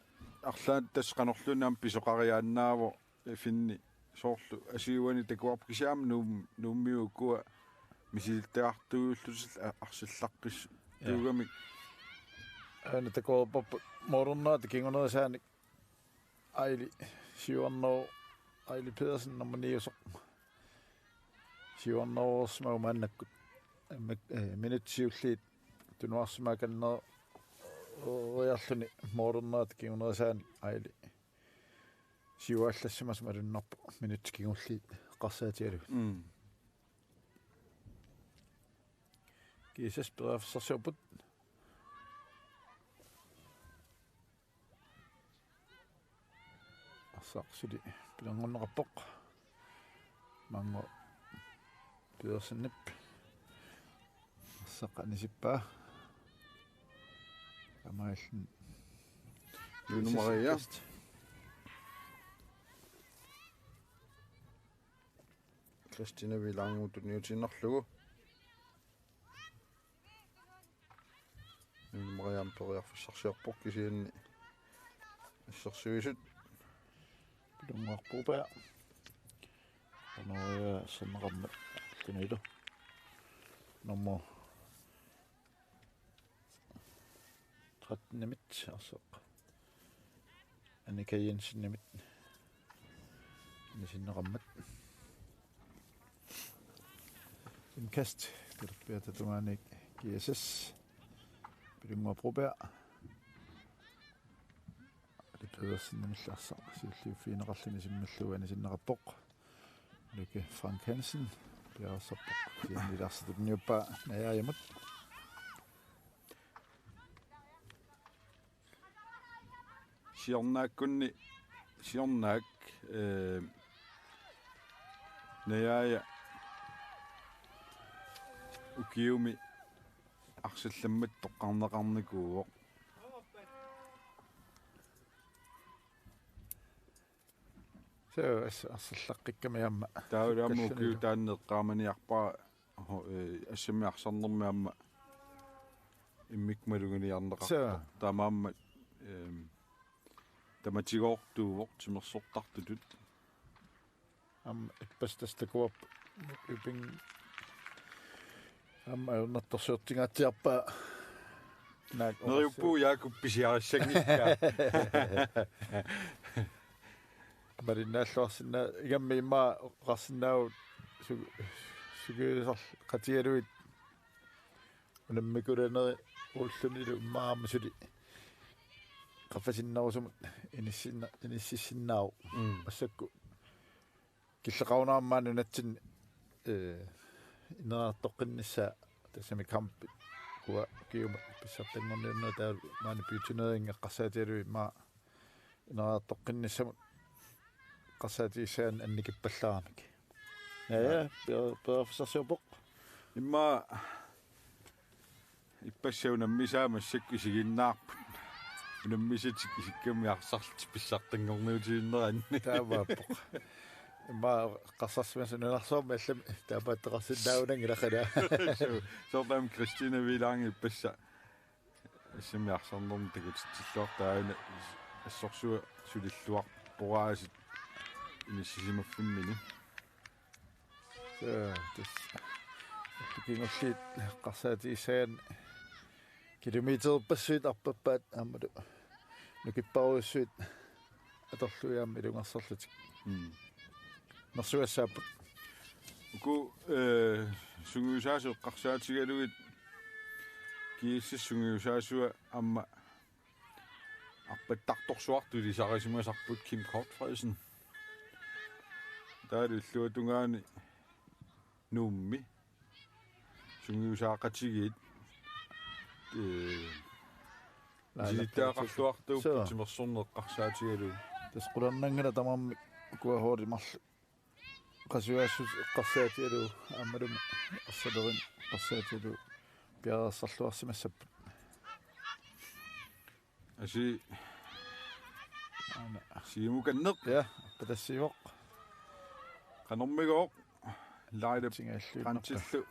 Arlaat tassa qanorluunniit aamma pisoqariaannaavoq, eh, Finni soorlu asiuani takuarput kisianni aamma Nuum-, Nuummiut ukua misilittagartuullutik a-, arsallaqqissuugamik. Aana takuarput modernaata kingunerisaanik Aili siuarnerup, Aili Pedersen nummer niusoq. Siuarnerusimagu maannakkut. Immak-, eh, minutsit siulliit tunuarsimaakannerujarluni modernaata kingunerisaanik Aili siuaallassimasoq malunnarpoq minutsit kingulliit eqqarsaatigalugit. Mm. G S S periarfissarsiorput. Arsaq suli pilerngorneqarpoq. Maannguaq Pedersenip. Arsaq anisippaa. Taamaalilluni Lone Maria. Kristina Vilangu tunniutiinnarlugu. Lone Maria periarfissarsiorpoq kisianni assersuisut. Pilunnguarpuupaa. Qanoria sanneqarmat tunilu. Nummer tretten-imit arsaq. Annika Jensenimit. Anisinneqarmat. Indkast. Pilerpiata tungaanut G S S. Pilunnguaq Broberg. Aili Pedersenimillu arsaq siulliuffigineqarluni simmillugu anisinneqarpoq. Lykke Frank Hansen. Piareersarpoq. Kisianni ilaarsitunniuppaa Najaajamut. Siornaakkunni, siornaak, eh, Najaaja ukiumi arsallammat toqqarneqarnikuuvoq. Suu, as-, arsallaqqikkamik aamma. Taavalu aamma ukiut taanna eqqaamaniarpara, ho-, eh, assammik arsarnermi aamma immikkut maluginiarneqarpoq. Suu. Taamaammat, ehm, tamatigoortuuvoq timersortartutut. Aamma ippassaq tassa takuarput Nykøbing. Aamma ajornartorsiortingaatsiarpaa. Naak neriuppugut Jaakup pisiarissanngikkaa. Malinnaalluarsinnaa-, ingammik immaqa oqarsinnaavoq su-, sukiusarl-, qatigalugit unammikulaneri ullunilu immaqa aamma suli qaffasinnerusumut inissinna-, inississinnaavoq. Mm. Massakkut killeqarunarami nunatsinni, eh, ineriartoqqinnissaa tassami kampit ukua ukiumut pissartanngorniunnerat taavalu maani bytunering eqqarsaatigalugit immaqa ineriartoqqinnissamut eqqarsaatigissagaanni annikippallaarami. Ja, ja, per-, periarfissarsiorpoq. Immaqa ippassaq unammisaat massakkut isiginnaarput. Unammisatik isikkamik arsarlutik pissartanngorniutiginneranni. Taamaappoq. Immaqa eqqarsarsimasut nunarsuarmi allamik taamaattoqarsinnaanngilaq qila. Suu, soorlu aamma Kristina Vilangi ippassaq assammik arsarnermut takutitsilluartoq, taanna assorsuaq sulilluarpoq aasiit inissisimaffimminni. Suu, tassa. Kingulliit eqqarsaatigissagaanni kilometerpassuit arpappaat aammalu nukipparujussuit atorlugit aamma ilungersorlutik. Mm. Nersugassaapput. Uku, eh, sungiusaasut eqqarsaatigalugit G S S sungiusaasua aamma arpattartorsuartut ilisarisimasarput Kim Gottfredsen. Taavalu illuatungaani Nuummi sungiusaaqatigiit, eh, misilittagaqarluartuupput. Suu. Timersorneq eqqarsaatigalugu. Tassa qularnanngilaq tamarmik ukua holdit marluk qasujaassuseq eqqarsaatigalugu aammalumi arsalerineq eqqarsaatigalugu piareersarluarsimassapput. Asi. Aana. Siumukanneq. Ja, arpatassiivoq. Qanormigooq. Laila Tingallu Brandtillu.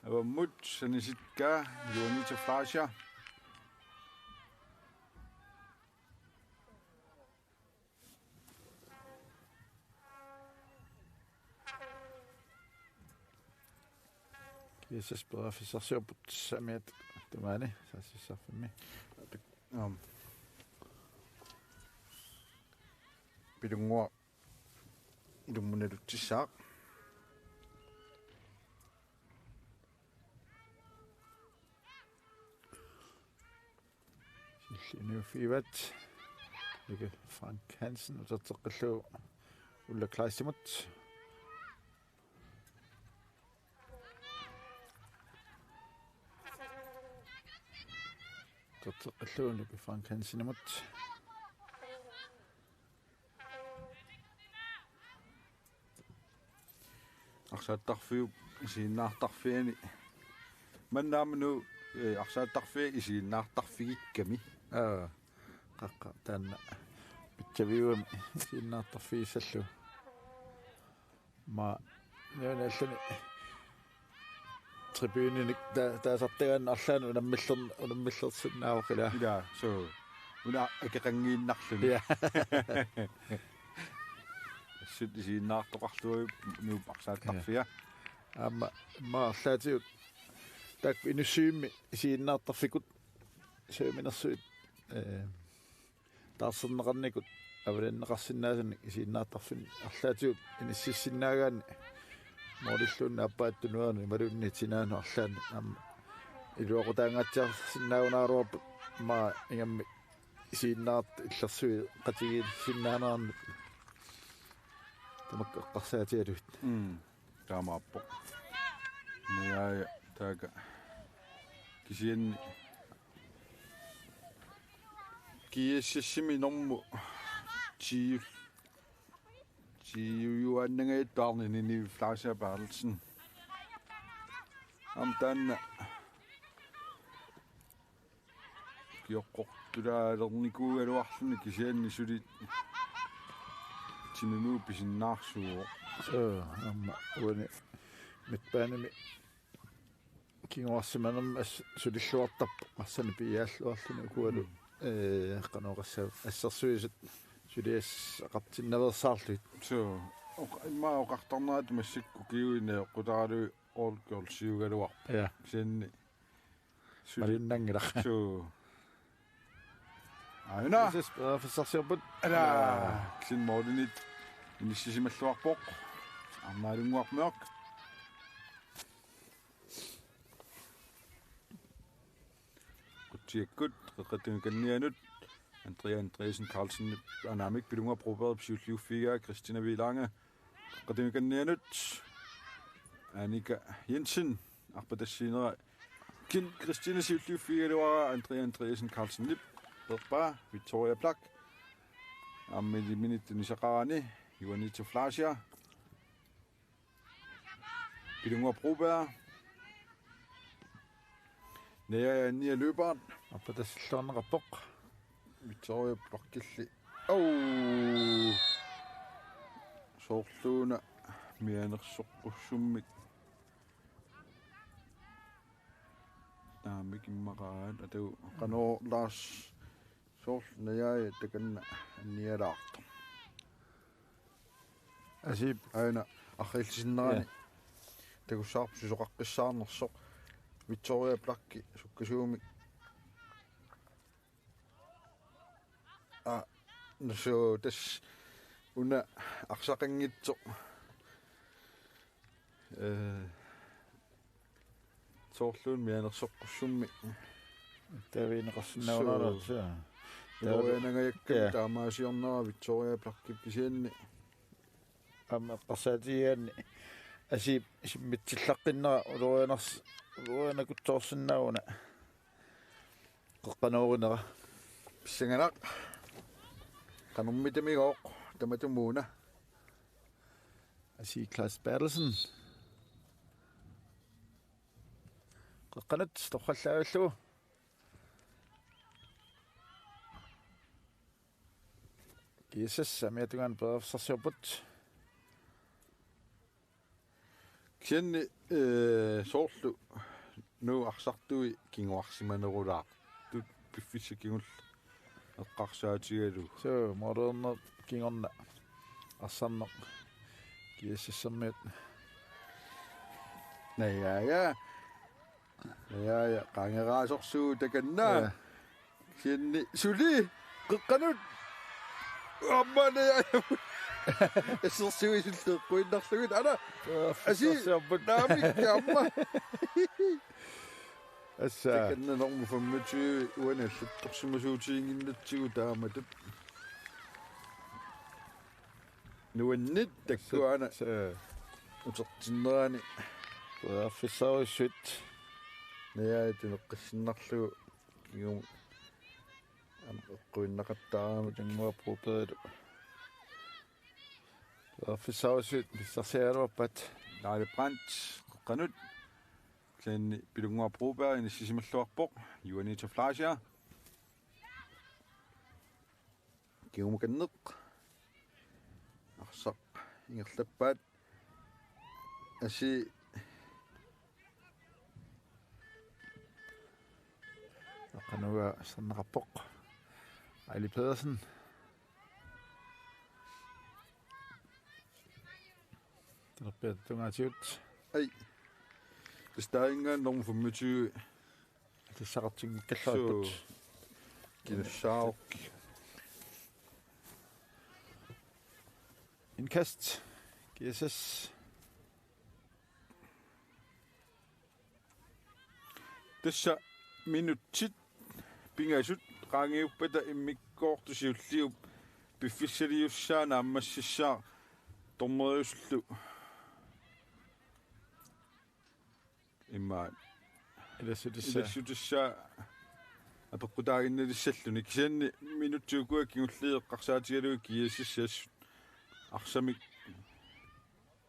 Avammut anisikkaa Juanita Fleischer. G S S periarfissarsiorput amiata tungaani saassussarfimmi. Aam. Pilunnguaq ilummunalutsissaaq. Silliiniuffigivaat Lykke Frank Hansen uterteqqillugu Ulla Kleistimut. Uterteqqillugu Lykke Frank Hansenimut. Arsaattarfiup isiginnaartarfiani. Manna aamma Nuuk, eh, arsaattarfia isiginnaartarfigikkami. Aa, qaqqa taanna pitsaviuami isiginnaartarfigissallugu. Aamma nuanni allani tribunenik ta-, taasartagaanni arlaannik unammiller-, unammillersinnaavoq ilaa. Ilaa, suu. Una akeqanngiinnarluni. Ja. Assut isiginnaartoqarluaruit Nuup arsaattarfia. Aamma, aamma arlaatigut taakku inussivimmi isiginnaartarfikkut saviminersuit, eh, taarserneqarnikut avalanneqarsinnaasanik isiginnaartarfinni arlaatigut inississinnaagaanni moolilluunniit aappaat tunuanut imaluunniit sinaanut arlaannik aamma iluaqutaangaatsiarsinnaagunaraluarpoq, aamma ingammik isiginnaartut illersueqatigiissinnaanerannik tamakku eqqarsaatigalugit. Mm. Taamaappoq. Najaaja taakku kisianni G S S-imi normu ti, tiujuaannangajattoq arnini Nivi Fleischer Berthelsen. Aamma taanna ukioqqortulaalernikuugaluarluni kisianni suli Timi Muu pisinnaarsuuvoq. Suu, aamma uani midtbanemi kinguarsimanermi as-, sulilluartarpoq, arsani piiaalluarluni ukualu, mm, eh, qanoq oqassaaq, assersuisut suliassaqartinnaveersaarlugit. Suu, oq-, immaqa oqartarnerat massakkut ukiuinnajoqqutaralu Old Girlsiugaluarpoq. Ja. Kisianni suli-, malunnanngilaq. Suu. Aajuna. G S S periarfissarsiorput. Ala. Kisianni målinit inissisimalluarpoq. Arnaalunnguarmiorq. Qutsiakkut, Qeqqata Tungikannianut, Andrea Andreasen Carlsen, anaamik Pilunnguaq Broberg siulliuffigaa, Christina Vilange, Qeqqata Tungikannianut, Annika Jensen, arpatassiinera, Kin Christina siulliuffigaluaraa, Andrea Andreasen Carlsenip, peerpaa, Victoria Black, aamma illit minit tunisaqarani, Juanita Fleischer, Pilunnguaq Broberg. Najaaja Anja Lyberth. Arpatassilluarneqarpoq. Victoria Blackilli. Au! Soorluuna mianersoqqussummik. Naamik immaqaat atu qanoq Lars. Soorlu Najaaja takanna annialaartoq. Asiip. Aajuna arriillisinnerani. Ja. Takussavarput susoqaqqissaarnersoq. Victoria Blacki sukkasuumik. Aa, nusu tassa una arsaqanngitsoq. Eh, soorluuna mianersoqqussummik. Tavineqarsinnaagunarlugu. Suu. Suu. Ulorianangajakkami. Ja. Taamaasiornera Victoria Blackip kisianni. Aamma eqqarsaatigigaanni Asiip simmitsillaqqinnagu ulorianars-, ulorianakutsoorsinnaaguna. Qeqqanoorinera. Pissanganaq. Qanormitamigooq tamatumuuna. Asi Claus Berthelsen. Qeqqanut torrallaavillugu. G S S amiata tungaanut periarfissarsiorput. Kisianni, eh, soorlu Nuup arsartui kinguarsimanerulaartut piffissaq kingulleq eqqarsaatigalugu. Suu, målerinerp kingorna arsarneq G S S-ermiut. Najaaja. Najaaja, qangeraasorsuuvoq takanna. Ja. Kisianni suli qeqqanut. Aamma Najaaja. Assersuisullu eqquinnarlugit. Ana. Ja, asi. Assersuisullu. Naamik aamma. Assa. Takanna normu femogtyve uani allattorsimasuutiginnginnatsigu taamatut. Nuanneq takkuana. Sa-, sa-, utertinnerani. Periarfissarujussuit. Najaaja tuneqqissinnarlugu. Kingumut. Aamma eqquinnaqattaarami Pilunnguaq Brobergilu. Periarfissarujussuit pissarsiaraluarpaat. Laali Brandt, qeqqanut. Kisianni Pilunnguaq Broberg inissisimalluarpoq. Juanita Fleischer. Kingumakanneq. Arsaq ingerlappaat. Asi. Qeqqanut arsarneqarpoq. Aili Pedersen. Talerpiata tungaatigut. Ai. Tassa taanna normu femogtyve. Tassaqartinngikkallarput. Suu. Kinussaavoq. Indkast. G S S. Tassa minutsit pingasut qaangiuppata immikkoortoq siulliup piffissaliussaa naammassissaaq dommeriusullu. Immaqa ilassutissa-, ilassutissa apeqqutaaginnalissalluni. Kisianni minutsit ukua kingulliit eqqarsaatigalugit G S S assut arsamik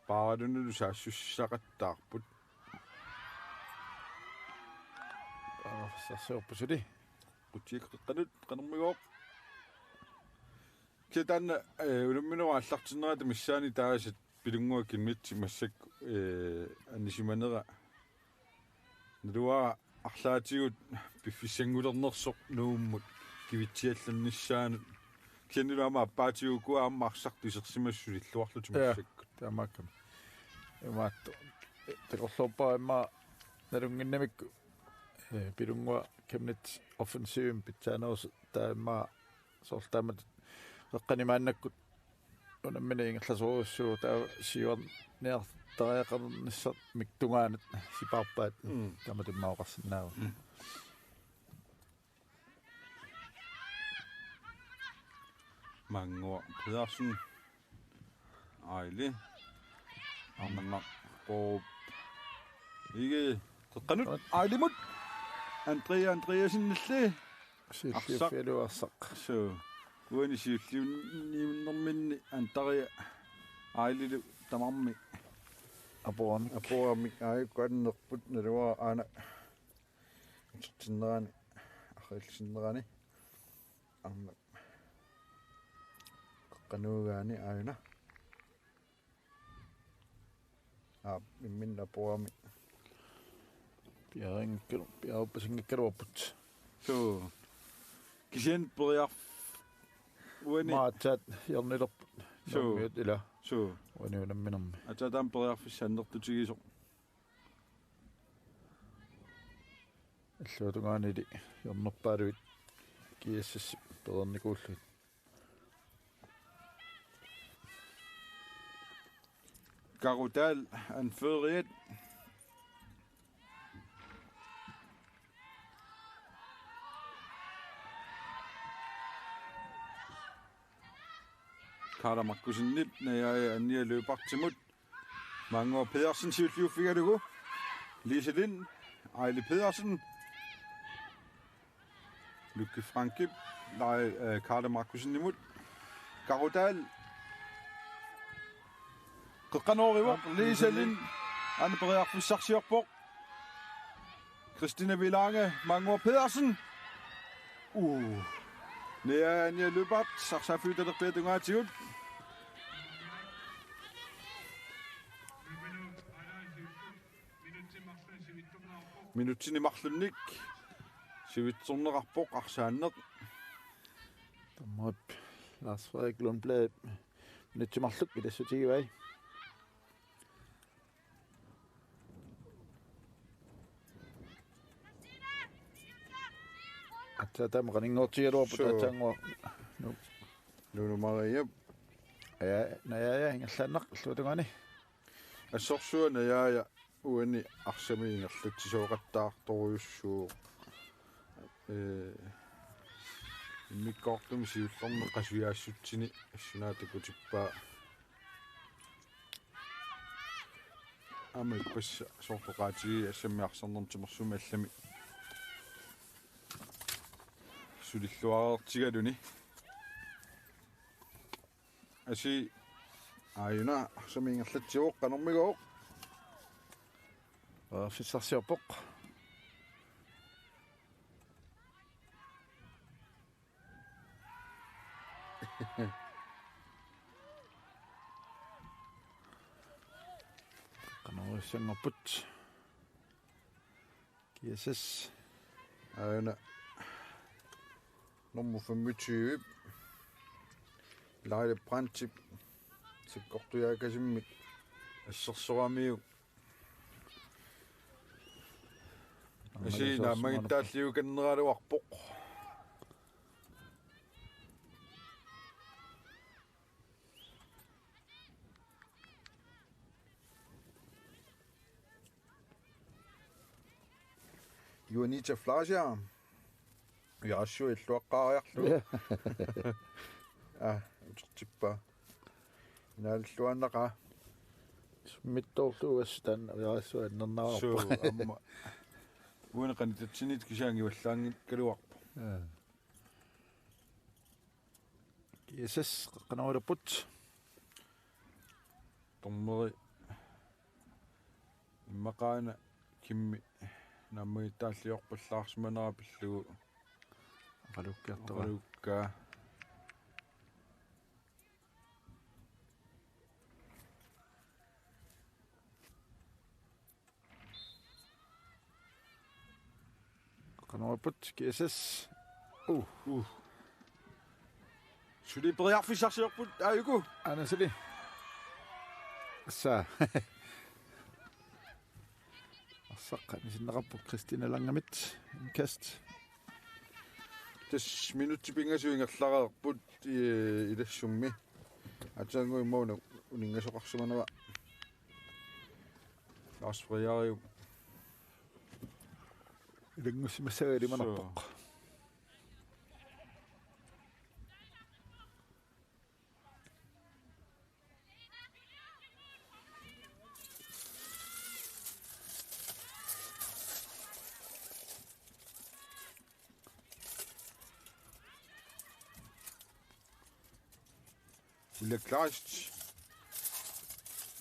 paaralunilu saassussaqattaarput. Aa, saassuorpasuli. Qutiak qeqqanut qanermigooq. Kisianni taanna, eh, unamminerup aallartinnerata missaani taasat Pilunnguaq Chemnitz massakkut, eh, anisimanera. Naluara arlaatigut piffissanngulernersoq Nuummut kivitsiallannissaanut. Kisiannilu aamma appaatigut ukua aamma arsartut isersimasut sulilluarlutik. Ja, massakkut. Taamaakkami. Imaattoq. Takorloorpara immaqa nalunnginnamikku, eh, Pilunnguaq Chemnitz offensivimi pitsaanerusoq taava immaqa soorlu taamatut qeqqani maannakkut unammineq ingerlasorujussuuvoq taava siuarniartariaqarnissarmik tungaanut sipaarpaat. Mm. Taamatut immaqa oqarsinnaavoq. Mm. Maannguaq Pedersen. Aili. Arnannaq Borup. Ikke. Qeqqanut. Qeqqanut. Ailimut. Andrea Andreassenilli. Siulliuffigalugu arsaq. Arsaq. Suu. Uani siulliunniunnerminni Andrea Aililu tamarmi. Apuramik. Apuramik aajuku annerput naluara aana. Utertinnerani. Arrillisinnerani. Arnaq. Qeqqanuugaani aajuna. Aap, imminut apuramik. Piarinngikkalu-, piaruppasinngikkalaarput. Suu. Kisianni periarf-, uani. Aatsaat hjørnelerput. Suu. Nuummiut ila. Suu. Uani unamminermi. Aatsaat taama periarfissaq annertutigisoq. Illuatungaanili hjørnerpaaluit G S S pereernikuullugit. Karo Dahl anføreriat. Karla Markussenip, Najaaja Anja Lyberthimut. Maannguaq Pedersen siulliuffigalugu. Lise Lind, Aili Pedersen. Lykke Frankip, nej, øh, Karla Markussenimut. Karo Dahl. Qeqqanoorivoq, Lise Lind. Aana periarfissarsiorpoq. Christina Vilange, Maannguaq Pedersen. Uh. Najaaja Anja Lyberth, arsaaffiup talerpiata tungaatigut. Minutsini marlunnik sivitsorneqarpoq arsaanneq. Dommerip Lars Frederik Lundblad minutsit marluk ilassutigivaat. Aatsaat taama qaninngortigigaluarpoq. Suu. Taatsaannguaq. Nu. Nunu Mariap. Ja, Najaaja ingerlaannaq illuatungaani. Assorsuaq Najaaja uani arsamik ingerlatsisooqattaartorujussuuvoq. Ee, immikkoortumi siullermi qasujaassutsini assunaata takutippaa. Aamma ippassaq soorlu oqaatigigaat assammi arsarnermi timersuummi allami sulilluareertigaluni. Asi aajuna arsamik ingerlatsivoq, qanormigooq. Periarfissarsiorpoq. Qanoq issanngorput. G S S. Aajuna nummer femogtyve. Laila Brandtip. Sakkortujaakasimmik. Assersoramiuk. Asi naammagittaalliukanneraluarpoq. Juanita Fleischer. Ujarassuaq illuaqqaariarlugu. Ja. Aa, utertippaa. Inaalilluaannaqaaq. Mittoorlugu assut taanna ujarassuaq annernaavarput. Suu, aamma. Uani qanitatsinit kisianni uallaanngikkaluarpoq. Ja. G S S, qanoq ilapput? Dommeri immaqaana kimmi naammagittaalliorpallaarsimanera pillugu. Oqalukkiartoq. Oqalukkaa. Qanoq ilapput G S S. Uh. Uh. Suli periarfissarsiorput aajuku. Aana suli. Sa. Arsaq anisinneqarpoq Christine Langemit. Indkast. Tassa minutsit pingasut ingerlareerput, eh, ilassummi. Aatsaannguaq imauna uninngasoqarsimanera. Lars Frederik. Ilanngussimassagaa ilimanarpoq. Suu. Ulla Kleist.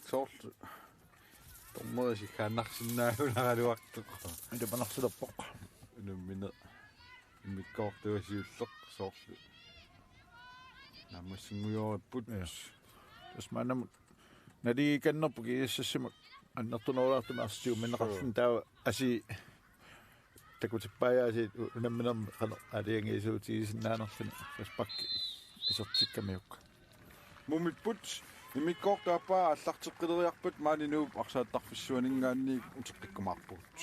Soorlu. Dommeri sikkaannarsinnaagunaraluartoq. Ilimanarsilerpoq. Unammineq. Immikkoortuata siulleq soorlu. Naammassinngujorupput. Ja. Tassa maannamut naligiikannerput G S S-imut annertunerulaartumik arsaq tigumminneqarluni. Suu. Taava asi takutippaajaasiit u-, unamminermi qanoq aalajangiisuutigisinnaanernini frispark isertikkamiuk. Mumipput immikkoortup aappaa aallarteqqileriarpat maani Nuup arsaattarfissuaninngaanniit uteqqikkumaarpugut.